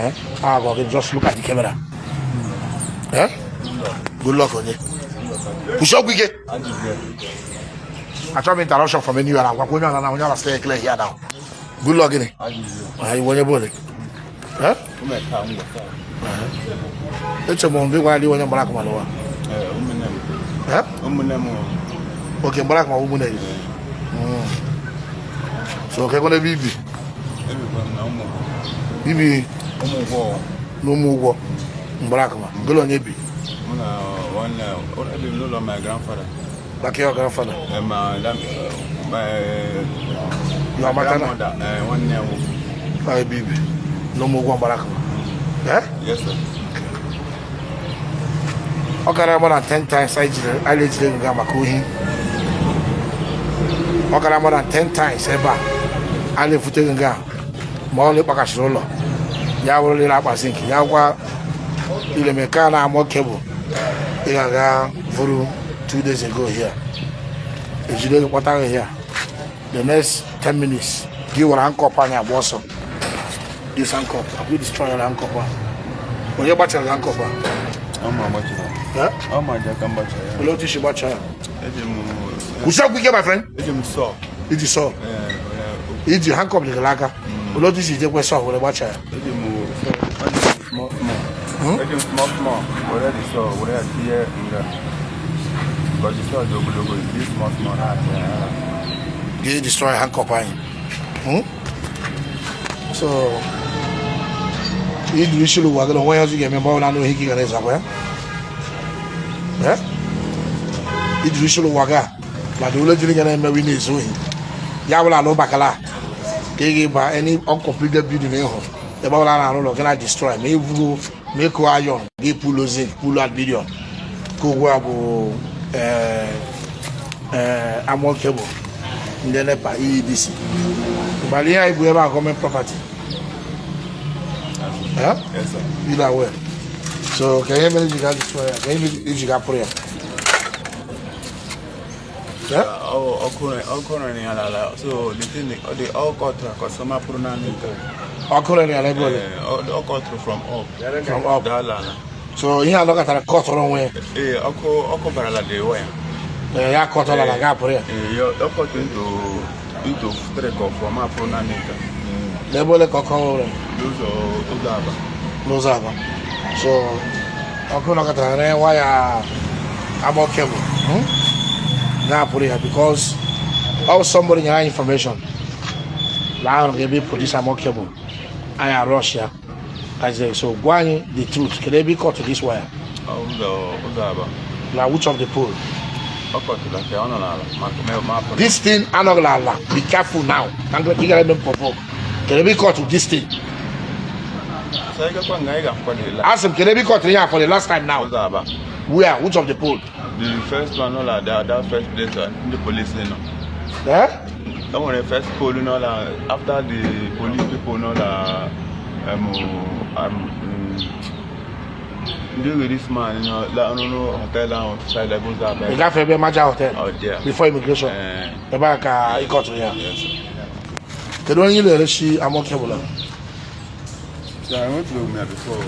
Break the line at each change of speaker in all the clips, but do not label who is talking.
Eh? Ah, go just look at the camera. Eh? Good luck onye. Kwụsị ọgwụ ike. Achọghị m interruption from anywhere. Agwakwa onye ala na onye ala stay clear here now. Good luck gịnị? Ah, iwe onye bụle. Eh? Eche m mgbe gwara dị onye mgbara akụma n'ụwa. Eh?
Ụmụnne m.
Oke mgbara akụma ụmụnne gị. So kekwana ebe ibi?
Ebikwa m na ụmụ
Ibi
ụmụ ụgwọ.
N'ụmụ ụgwọ mgbara akụma. Gụlụ onye bi?
Mụ na nwanne ebi m n'ụlọ my grandfather.
Like your grandfather.
My
Your maternal.
grandmother, nwanne ya nwoke.
Ọ ebe ibi n'ụmụ ụgwọ mgbara akụma. Eh?
Yes, sir.
Ọ gara more than 10 times anyị jiri anyị ejide nga maka ohi. Ọ gara more than 10 times ebe a a na-efute gị nga ma ọ na-ekpakasịrị ụlọ ya bụrụ ile akpa zinc ya gwa ilemeka na amọ cable ị ga-aga vụrụ 2 days ago here, ejide gị kpọta gị here. The next 10 minutes gị were handcuff anyị agba ọsọ. This handcuff akwụ destroy ya. Handcuff a, onye gbachara gị handcuff a?
Ọ ma gbachara.
Eh?
Ọ ma ji aka m gbachara ya.
Olee otu isi gbachaa ya?
Eji m
Kwụsị ọgwụ ike, my friend.
Eji m saw.
Iji saw?
Ee.
Iji handcuff dịgara aka, olee otu isi jekwe saw were gbachaa ya?
Eji m saw, eji m small small. Eji m small small were the saw were ya tinye nga. Because the saw dị ogologo, dị small small na-atị ya.
Gị destroy handcuff anyị. So iduru isi ụwa gị na onwe ya ọzọ ị ga-eme mgbe ọ na ohi ka ị gara ịzakwa ya. Eh? Iduru isi ụwa gị a na dị ule jiri ga na-emewe na-ezu ohi ya bụla ala ụbakala ka ị ga-ịba any uncompleted building ịhụ ebe ọbụla a na-arụ ụlọ gị na destroy ma eburu ma ịkụ iron gị pulu zinc, pulu aluminium ka ugbu a bụ armour cable ndị NEPA, EEDC mgbe ihe anyị bụ ebe a gọọmenti property. Eh?
Yes, sir.
Either way. So ka ihe mere iji ga destroy ya, ka ihe mere iji ga pụrụ ya? Eh?
Ọkụ rere ya n'ala, so the thing, the all cut customer pụrụ naanị nke.
Ọkụ rere ya n'ebe ole?
Ọ kọtụrụ from up.
From up.
Daa ala.
So ihe alọkọtara kọtụrụ onwe ya?
Ee, ọkụ barala the wire.
Ee, ya kọtụrụ ala ga pụrụ ya.
Ee, ọ kọtụrụ into three or four, ma pụrụ naanị nke.
N'ebe ole ka ọkụ rere?
N'ụzọ ụzọ Aba.
N'ụzọ Aba. So ọkụ nọkọtara ree waya armour cable, Ga-apụrụ ya because ọ somebody nyere anyị information na ahụrụ ga ebe produce armour cable anyị arụsh ya. Isaac, so gwa anyị the truth, kedu ebe ị cut this wire?
Ọ ụzọ Aba.
Na which of the pole?
Ọ kọtụrụ nke ọ nọ n'ala ma ma pụrụ.
This thing anọghị n'ala. Be careful now ka ị gara eme provoke. Kedu ebe ị cut this thing?
So anyị gakwa nga anyị ga-afụkwa the la.
Asị m, kedu ebe ị cut ihe a for the last time now?
Ụzọ Aba.
Where? Which of the pole?
The first one nọ la that first place ndị police nọ.
Eh?
O nwere first pole nọ la after the police people nọ la ndị this man nọ la ọnụnụ hotel ahụ side ebe ụzọ Aba.
Ị gafee ebe Maja Hotel?
Oh, there.
Before immigration?
Eh.
Ebe a ka ị kọtụrụ ya?
Yes, sir.
Kedu onye ị na-eresi armour cable a?
So I went to Lomia before.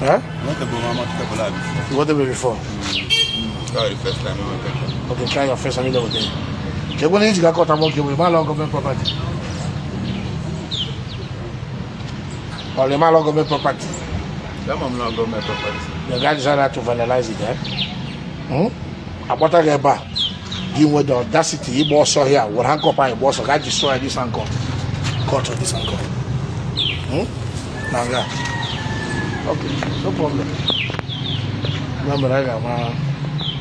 Eh?
I went to Boma cable before.
You got there before?
That was the first time I went there.
Okay, try your first time with them. Kedu onye iji ga-akọta armour cable? Ịma ala gọọmenti property ọ ịma ala gọọmenti property?
That mom not government property.
The guy decided to vandalize it, eh? Hmm? Akpọta gị ebe a, gị nwee the audacity ịgba ọsọ here were handcuff anyị gba ọsọ ga destroy this handcuff, cut this handcuff. Na nga. Okay, no problem. Na mere anyị ga-ama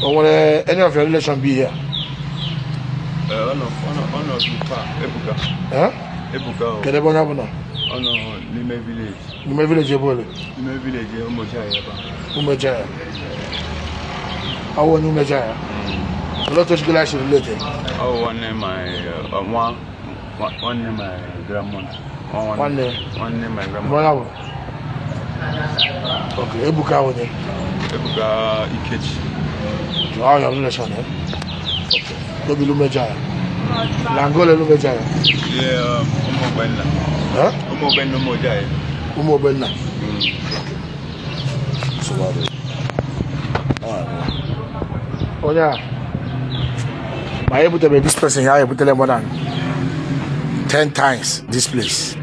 o nwere any of your relation be here?
One of the far Ebuka.
Eh?
Ebuka o.
Kedu ebe onye ọ bụla?
Ọ nọ n'ime village.
N'ime village ebe ole?
N'ime village Ụmụcha ya ebe a.
Umeja ya. Ọ bụ onye Umeja ya. Olee otu osigolo si relate?
Ọ bụ nwanne my nwanne my grandmother.
Nwanne?
Nwanne my
Ebe
grandmother.
onye ọ bụ? Okay, Ebuka onye?
Ebuka Ikechi.
All your relation, eh? Okay. Obi Lumeja ya. Langole Lumeja ya.
Yeah, Ụmụogbenna.
Eh?
Ụmụogbenna Ụmụoja ya.
Ụmụ Ogbenna.
Nsogbu adịghị. Ọ
Onye a ma ebutebe this person ya ebutere more than 10 times this place.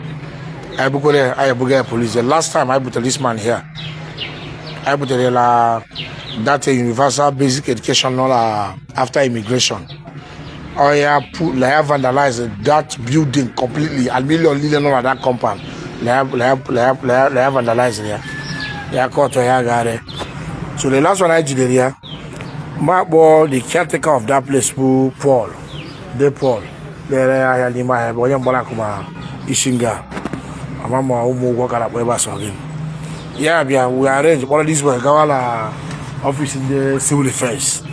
I bukwere, I buga police. The last time I butere this man here, I butere la that universal basic education nọ la after immigration. Oya put la ya vandalize that building completely and million niile nọ na that compound. La ya vandalize ya. Ya kọtọ ya gare. So the last one I jidere ya, ma kpọọ the caretaker of that place bụ Paul. De Paul lere ahịa n'ime ahịa, bụ onye mgbarakụ ma isi nga ama ma ụmụ ụgwọ kara akpọ ebe a sọ gị. Ya bịa, we arrange kpọrọ this boy gawa na office ndị civil defense,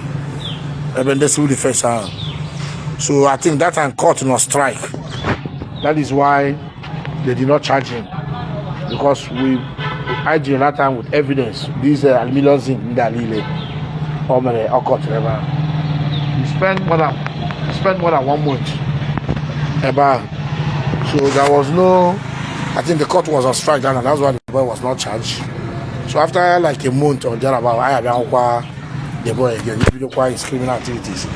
ebe ndị civil defense ahụ. So I think that time court nọ strike. That is why they did not charge him, because we I jiri that time with evidence, these millions in ndị a niile o mere ọ kọtụrụ ebe ahụ. He spent more than one month ebe ahụ. So there was no, I think the court was on strike then, and that's why the boy was not charged. So after like a month or thereabout, I abịa hụkwa the boy again, bidokwa his criminal activities.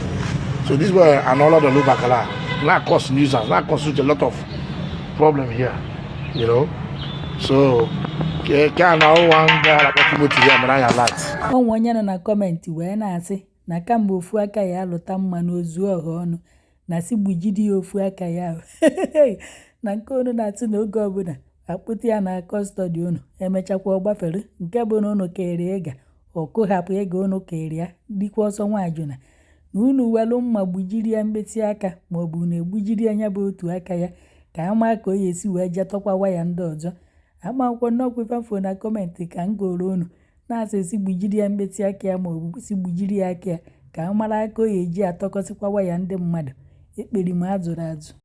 So this boy and all of the Lubakala now cause nuisance, now cause a lot of problem here. So ke na one guy like Timothy here mere anyị alert.
Onwe onye nọ na comment wee na-asị na kamgbe ofu aka ya alụta mmanụ ozu ọha ọnụ na si gbujidi ya ofu aka ya, na nke unu na-atụ na oge ọbụla akpụta ya na custody unu, emechakwa ọ gbafere, nke bụ na unu kere ịga ọkụ hapụ ego unu kere ya dịkwa ọsọ nwajuna na unu welu mma gbujiri ya mkpịsị aka, maọbụ unu egbujiri ya, ya bụ otu aka ya, ka ama ka o ya esi wee jetọkwa waya ndị ọzọ. Ama akwụkwọ nnọkwa ifeafo na comment ka m goro unu na-asị si gbujiri ya mkpịsị aka ya, maọbụ si gbujiri ya aka ya, ka a mara aka o ya eji atọkọsịkwa waya ndị mmadụ. Ekperi m azụrụ azụ.